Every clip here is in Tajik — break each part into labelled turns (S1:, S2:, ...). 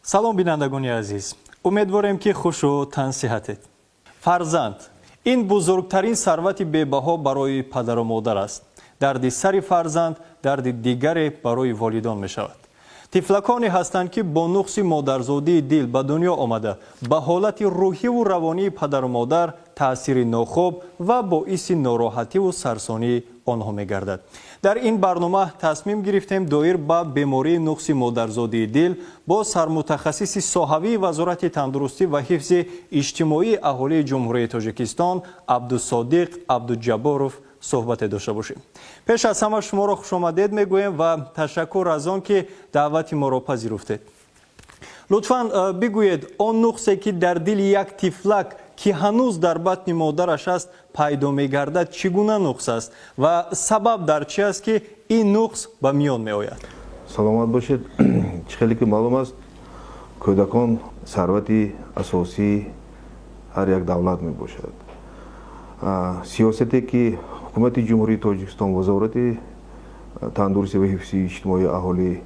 S1: Салом, бинандагони азиз, умедворем, ки хушу тансиҳатед. Фарзанд ин бузургтарин сарвати бебаҳо барои падару модар аст. Дарди сари фарзанд дарди дигаре барои волидон мешавад. Тифлаконе ҳастанд, ки бо нуқси модарзодии дил ба дунё омада, ба ҳолати рӯҳиву равонии падару модар таъсири нохуб ва боиси нороҳативу сарсонии онҳо мегардад. Дар ин барнома тасмим гирифтем доир ба бемории нуқси модарзодии дил бо сармутахассиси соҳавии Вазорати тандурустӣ ва ҳифзи иҷтимоии аҳолии Ҷумҳурии Тоҷикистон Абдусодиқ Абдуҷабборов суҳбате дошта бошем. Пеш аз ҳама шуморо хушомадед мегӯем ва ташаккур аз он, ки даъвати моро пазируфтед. Лутфан бигӯед, он нуқсе, ки дар дили як тифлак, ки ҳанӯз дар батни модараш аст, пайдо мегардад, чӣ гуна нуқс аст ва сабаб дар чӣ аст, ки ин нуқс ба миён меояд?
S2: Саломат бошед. Чӣ хеле ки маълум аст, кӯдакон сарвати асосии ҳар як давлат мебошад. Сиёсате, ки Ҳукумати Ҷумҳурии Тоҷикистон, Вазорати тандурустӣ ва ҳифзи иҷтимоии аҳолии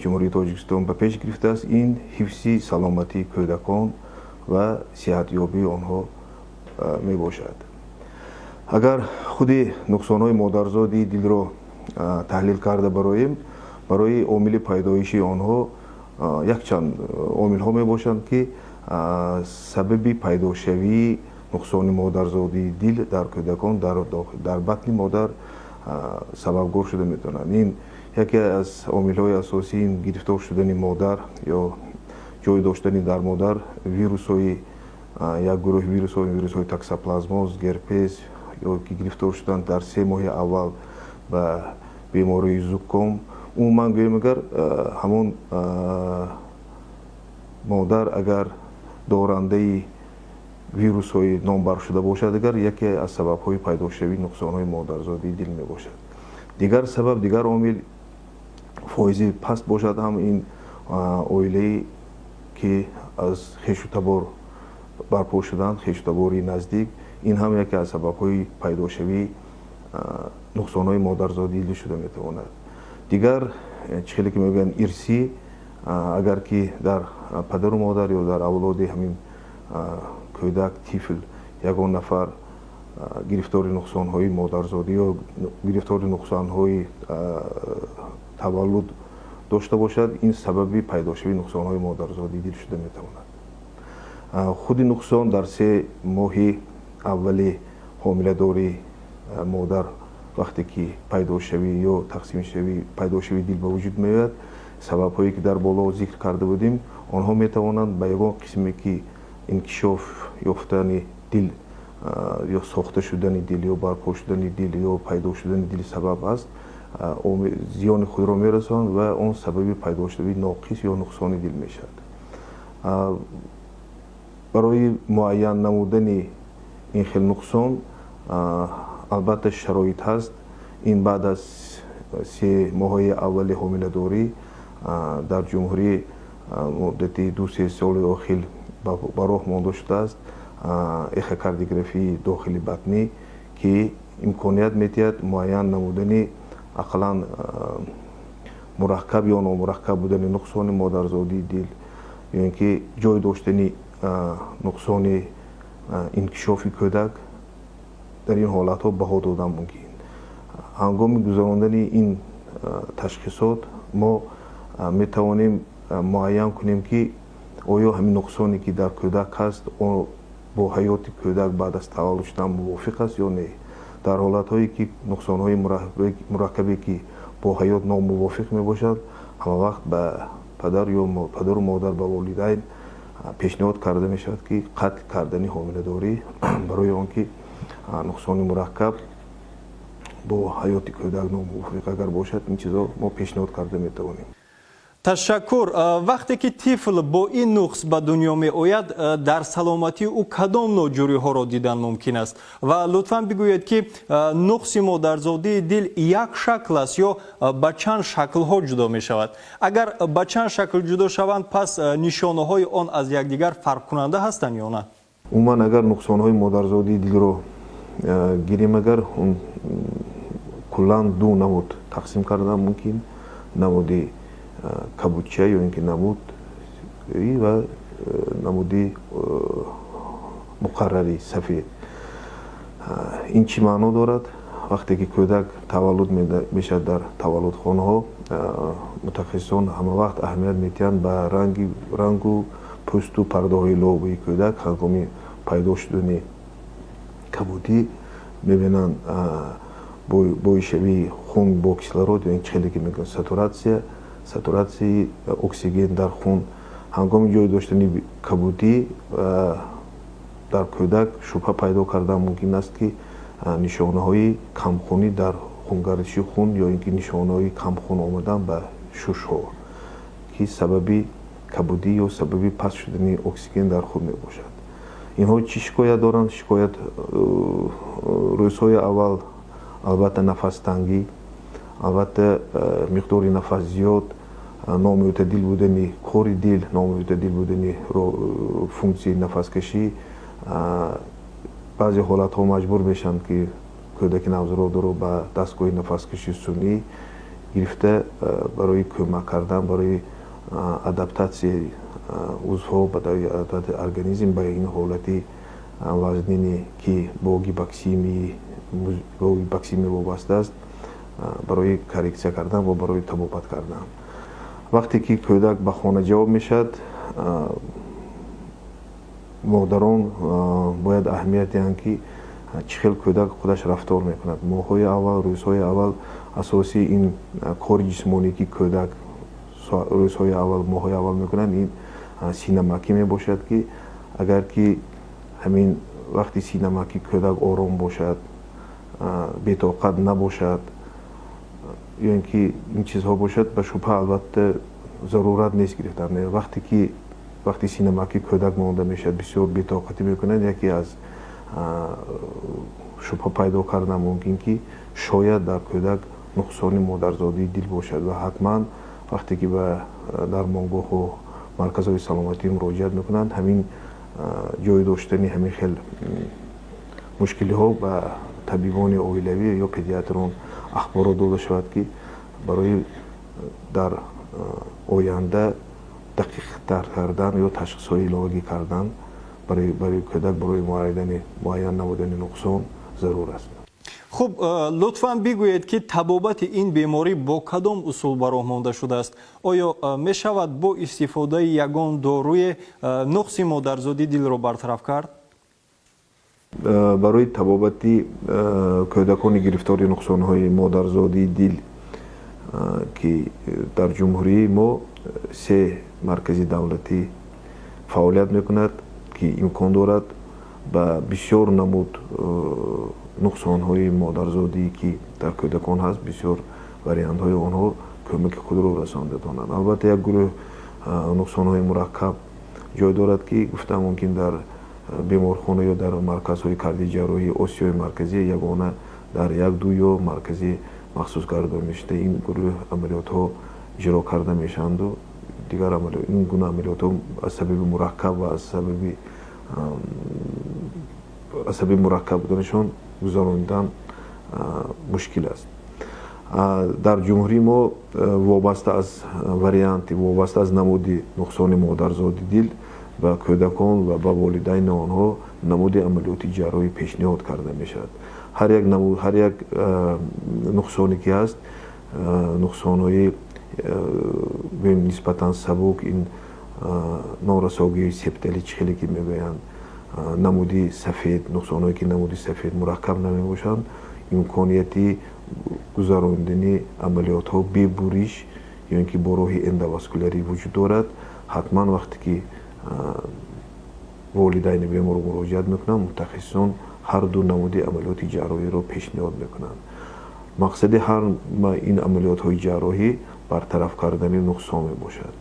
S2: Ҷумҳурии Тоҷикистон ба пеш гирифтааст, ин ҳифзи саломатии кӯдакон ва сиҳатёбии онҳо мебошад. Агар худи нуқсонҳои модарзодии дилро таҳлил карда бароем, барои омили пайдоиши онҳо якчанд омилҳо мебошанд, ки сабаби пайдошавии нуқсони модарзодии дил дар кӯдакон дар батни модар сабабгор шуда метавонанд. Ин яке аз омилҳои асосии ин гирифтор шудани модар ё ҷой доштани дар модар вирусҳои, як гурӯҳи вирусҳо, вирусҳои токсоплазмоз, герпес ё ки гирифтор шудан дар 3 моҳи аввал ба бемории зуком. Умуман гӯем агар, ҳамон модар агар дорандаи вирусҳои номбаршуда бошад агар, яке аз сабабҳои пайдошавии нуқсонҳои модарзодии дил мебошад. Дигар сабаб, дигар омил фоизи паст бошад ҳам, ин оилае, ки аз хешу табор барпо шуданд, хешу табори наздик, ин ҳам яке аз сабабҳои пайдошавии нуқсонҳои модарзодии дил шуда метавонад. Дигар, чӣ хеле ки мегӯянд, ирсӣ, агар ки дар падару модар ё дар авлоди ҳамин кӯдак, тифл ягон нафар гирифтори нуқсонҳои модарзодӣ ё гирифтори нуқсонҳои таваллуд дошта бошад, ин сабаби пайдошавии нуқсонҳои модарзодии дил шуда метавонад. Худи нуқсон дар 3 моҳи аввали ҳомиладории модар, вақте ки пайдошавӣ ё тақсимшавӣ, пайдошавии дил ба вуҷуд меояд, сабабҳое, ки дар боло зикр карда будем, онҳо метавонанд ба ягон қисме, ки инкишоф ёфтани дил ё сохта шудани дил ё барпо шудани дил ё пайдо шудани дил сабаб аст, зиёни худро мерасонанд ва он сабаби пайдошавии ноқис ё нуқсони дил мешавад. Барои муайян намудани ин хел нуқсон албатта шароит ҳаст. Ин баъд аз 3 моҳаи аввали ҳомиладорӣ дар ҷумҳурӣ муддати 2-3 соли охир ба роҳ монда шудааст эхокардиографияи дохили батнӣ, ки имконият медиҳад муайян намудани ақаллан мураккаб ё номураккаб будани нуқсони модарзодии дил ё ин ки ҷой доштани нуқсони инкишофи кӯдак. Дар ин ҳолатҳо баҳо додан мумкин. Ҳангоми гузарондани ин ташхисот мо метавонем муайян кунем, ки оё ҳамин нуқсоне, ки дар кӯдак ҳаст, бо ҳаёти кӯдак баъд аз таваллуд шудан мувофиқ аст ё не. Дар ҳолатҳое, ки нуқсонҳои мураккабе, ки бо ҳаёт номувофиқ мебошад, ҳамавақт ба падар ё падару модар, ба волидайн пешниҳод карда мешавад, ки қатъ кардани ҳомиладорӣ, барои он ки нуқсони мураккаб бо ҳаёти кӯдак номувофиқ агар бошад, ин чизо мо пешниҳод карда метавонем.
S1: Ташаккур. Вақте ки тифл бо ин нуқс ба дунё меояд, дар саломатии ӯ кадом ноҷӯриҳоро дидан мумкин аст? Ва лутфан бигӯед, ки нуқси модарзодии дил як шакл аст ё ба чанд шаклҳо ҷудо мешавад? Агар ба чанд шакл ҷудо шаванд, пас нишонаҳои он аз якдигар фарқкунанда ҳастанд ё на?
S2: Умуман агар нуқсонҳои модарзодии дилро гирем агар, куллан ду намуд тақсим кардан мумкин: намуди кабудча ё ин ки намуд ва намуди муқаррарӣ, сафед. Ин чӣ маъно дорад? Вақте ки кӯдак таваллуд мешавад, дар таваллудхонаҳо мутахассисон ҳамавақт аҳамият медиҳанд ба рангу пӯсту пардаҳои лобаи кӯдак. Ҳангоми пайдо шудани кабудӣ мебинанд боишавии хун бо кислород ё ин чӣ хеле ки мегӯянд, сатуратсияи оксиген дар хун. Ҳангоми ҷой доштани кабудӣ дар кӯдак шубҳа пайдо кардан мумкин аст, ки нишонаҳои камхунӣ дар хунгардиши хун ё ин ки нишонаҳои камхун омадан ба шушҳо, ки сабаби кабудӣ ё сабаби паст шудани оксиген дар хун мебошад. Инҳо чӣ шикоят доранд? Шикоят рӯзҳои аввал, албатта, нафастангӣ, албатта, миқдори нафас зиёд, номӯътадил будани кори дил, номӯътадил будани функсияи нафаскашӣ. Баъзе ҳолатҳо маҷбур мешаванд, ки кӯдаки навзодро ба дастгоҳи нафаскашии сунъӣ гирифта, барои кӯмак кардан, барои адаптатсияи узвҳо, барои адаптатсияи организм ба ин ҳолати вазнине, ки бо гипоксемия вобаста аст, барои коррексия кардан ва барои табобат кардан. Вақте ки кӯдак ба хона ҷавоб мешавад, модарон бояд аҳамият диҳанд, ки чӣ хел кӯдак худаш рафтор мекунад. Моҳҳои аввал, рӯзҳои аввал асосии ин кори ҷисмоние, ки кӯдак рӯзҳои аввал, моҳҳои аввал мекунад, ин синамакӣ мебошад, ки агар ки ҳамин вақти синамакӣ кӯдак ором бошад, бетоқат набошад ё ин ки ин чизҳо бошад, ба шубҳа, албатта, зарурат нест гирифтан. Вақте ки вақти синамакӣ кӯдак монда мешавад, бисёр бетоқатӣ мекунад, яке аз шубҳа пайдо кардан мумкин, ки шояд дар кӯдак нуқсони модарзодии дил бошад. Ва ҳатман вақте ки ба дармонгоҳу марказҳои саломатӣ муроҷиат мекунанд, ҳамин ҷой доштани ҳамин хел мушкилиҳо ба табибони оилавӣ ё педиатрон ахборот дода шавад, ки барои дар оянда дақиқтар кардан ё ташхисҳои иловагӣ кардан барои кӯдак, барои муайян намудани нуқсон зарур аст.
S1: Хуб, лутфан бигӯед, ки табобати ин беморӣ бо кадом усул ба роҳ монда шудааст? Оё мешавад бо истифодаи ягон доруе нуқси модарзодии дилро бартараф кард?
S2: Барои табобати кӯдакони гирифтори нуқсонҳои модарзодии дил, ки дар ҷумҳурии мо се маркази давлатӣ фаъолият мекунад, ки имкон дорад ба бисёр намуд нуқсонҳои модарзодӣ, ки дар кӯдакон ҳаст, бисёр вариантҳои онҳо кӯмаки худро расонда тавонад. Албатта, як гурӯҳ нуқсонҳои мураккаб ҷой дорад, ки гуфтам, мумкин дар беморхона ё дар марказҳои кардиоҷарроҳии Осиёи Марказӣ ягона дар як ду ё маркази махсус гардонишуда ин гурӯҳ амалиётҳо иҷро карда мешаванду дигар ин гуна амалиётҳо аз сабаби мураккаб ва аз сабаби мураккаб буданашон гузаронидан мушкил аст. Дар ҷумҳурии мо вобаста аз варианти, вобаста аз намуди нуқсони модарзоди дил ба кӯдакон ва ба волидайни онҳо намуди амалиёти ҷарроҳӣ пешниҳод карда мешавад. Ҳар як намуд, ҳар як нуқсоне ки ҳаст, нуқсонҳои нисбатан сабук, ин норасогии септалӣ, чӣ хеле ки мегӯянд, намуди сафед, нуқсонҳое ки намуди сафед, мураккаб намебошанд, имконияти гузарондани амалиётҳо бе буриш ё ин ки бо роҳи эндоваскулярӣ вуҷуд дорад. Ҳатман вақте ки волидайни бемор муроҷиат мекунанд, мутахассисон ҳар ду намуди амалиёти ҷарроҳиро пешниҳод мекунанд. Мақсади ҳар ин амалиётҳои ҷарроҳӣ бартараф кардани нуқсон мебошад.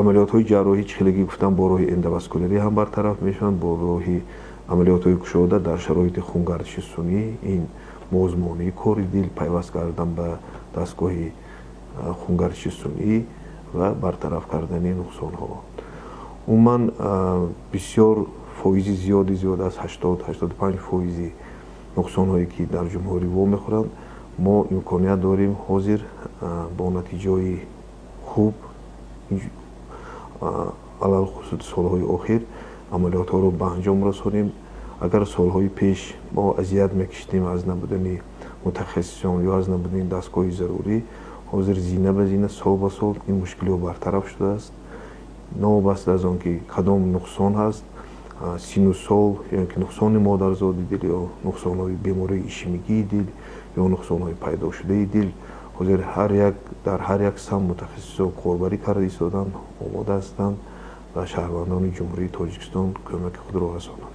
S2: Амалиётҳои ҷарроҳӣ, чӣ хеле ки гуфтам, бо роҳи эндоваскулярӣ ҳам бартараф мешаванд, бо роҳи амалиётҳои кушода дар шароити хунгардиши сунъӣ, ин мозмонии кори дил, пайваст кардан ба дастгоҳи хунгардиши сунъӣ ва бартараф кардани нуқсонҳо. Умуман, бисёр фоизи зиёди, зиёд аз 80-85 фоизи нуқсонҳое, ки дар ҷумҳурӣ вомехӯранд, мо имконият дорем ҳозир бо натиҷаҳои хуб. Алалхусус солҳои охир амалиётҳоро ба анҷом расонем. Агар солҳои пеш мо азият мекашидем аз набудани мутахассисон ё аз набудани дастгоҳи зарурӣ, ҳозир зина ба зина, сол ба сол ин мушкилиҳо бартараф шудааст. Новобаста аз он ки кадом нуқсон ҳаст, сину сол ё ки нуқсони модарзоди дил ё нуқсонҳои бемории ишемикии дил ё нуқсонҳои пайдошудаи дил, ҳозир ҳар як дар ҳар як самт мутахассисо корбарӣ карда истоданд, омода ҳастанд ва шаҳрвандони Ҷумҳурии Тоҷикистон кӯмаки худро расонанд.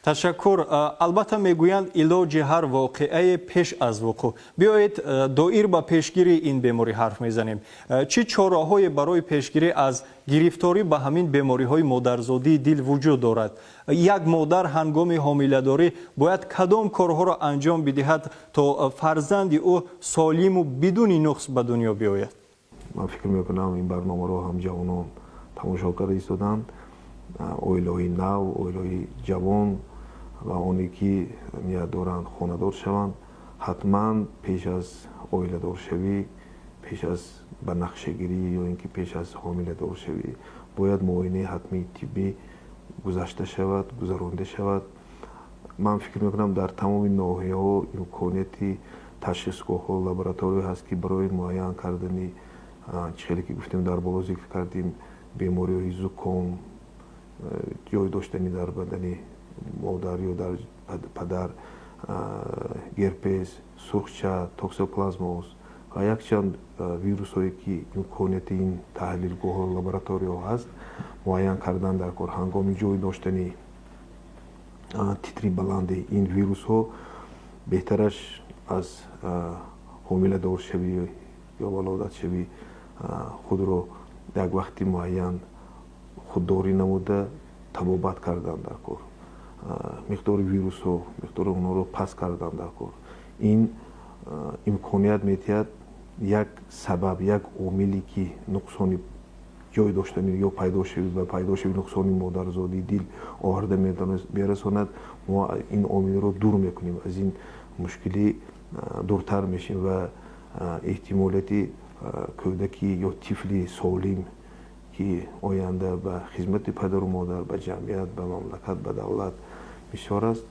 S1: Ташаккур. Албатта, мегӯянд, илоҷи ҳар воқеае пеш аз вуқӯъ. Биёед, доир ба пешгирии ин беморӣ ҳарф мезанем. Чӣ чораҳое барои пешгирӣ аз гирифторӣ ба ҳамин бемориҳои модарзодии дил вуҷуд дорад? Як модар ҳангоми ҳомиладорӣ бояд кадом корҳоро анҷом бидиҳад, то фарзанди ӯ солиму бидуни нуқс ба дунё биёяд?
S2: Ман фикр мекунам, ин барномаро ҳам ҷавонон тамошо карда истоданд, оилаҳои нав, оилаҳои ҷавон ва оне ки ният доранд хонадор шаванд. Ҳатман пеш аз оиладоршавӣ, пеш аз ба нақшагирӣ ё ин ки пеш аз ҳомиладоршавӣ бояд муоинаи ҳатмии тиббӣ гузашта шавад, гузаронида шавад. Ман фикр мекунам, дар тамоми ноҳияҳо имконияти ташхисгоҳҳо, лаборатория ҳаст, ки барои муайян кардани, чӣ хеле ки гуфтем, дар боло зикр кардем, бемориҳои зуком ҷой доштани дар бадани модар ё дар падар, герпес, сурхча, токсоплазмоз ва якчанд вирусҳое ки имконияти ин таҳлилгоҳҳо, лабораторияҳо ҳаст, муайян кардан дар кор. Ҳангоми ҷой доштани титри баланди ин вирусҳо беҳтараш аз ҳомиладоршавӣ ё валодатшавӣ худро як вақти муайян худдорӣ намуда, табобат кардан дар кор, миқдори вирусҳо, миқдори онҳоро паст кардан дар кор. Ин имконият медиҳад як сабаб, як омиле ки нуқсони ҷой доштани ё пайдошавӣ ба пайдошавии нуқсони модарзодии дил оварда мерасонад, мо ин омилро дур мекунем, аз ин мушкилӣ дуртар мешем ва эҳтимолияти кӯдаки ё тифли солим, ки оянда ба хизмати падару модар, ба ҷамъият, ба мамлакат, ба давлат бисёр аст,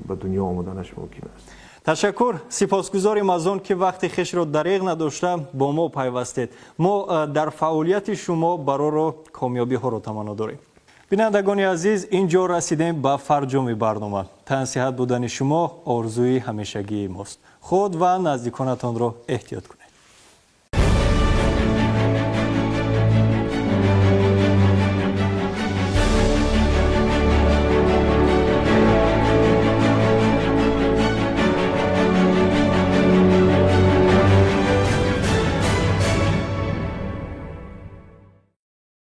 S2: ба дунё омаданаш мумкин аст.
S1: Ташаккур. Сипосгузорем аз он ки вақти хешро дареғ надошта бо мо пайвастед. Мо дар фаъолияти шумо барору комёбиҳоро таманно дорем. Бинандагони азиз, ин ҷо расидем ба фарҷоми барнома. Тансиҳат будани шумо орзуи ҳамешагии мост. Худ ва наздиконатонро эҳтиёт кунед.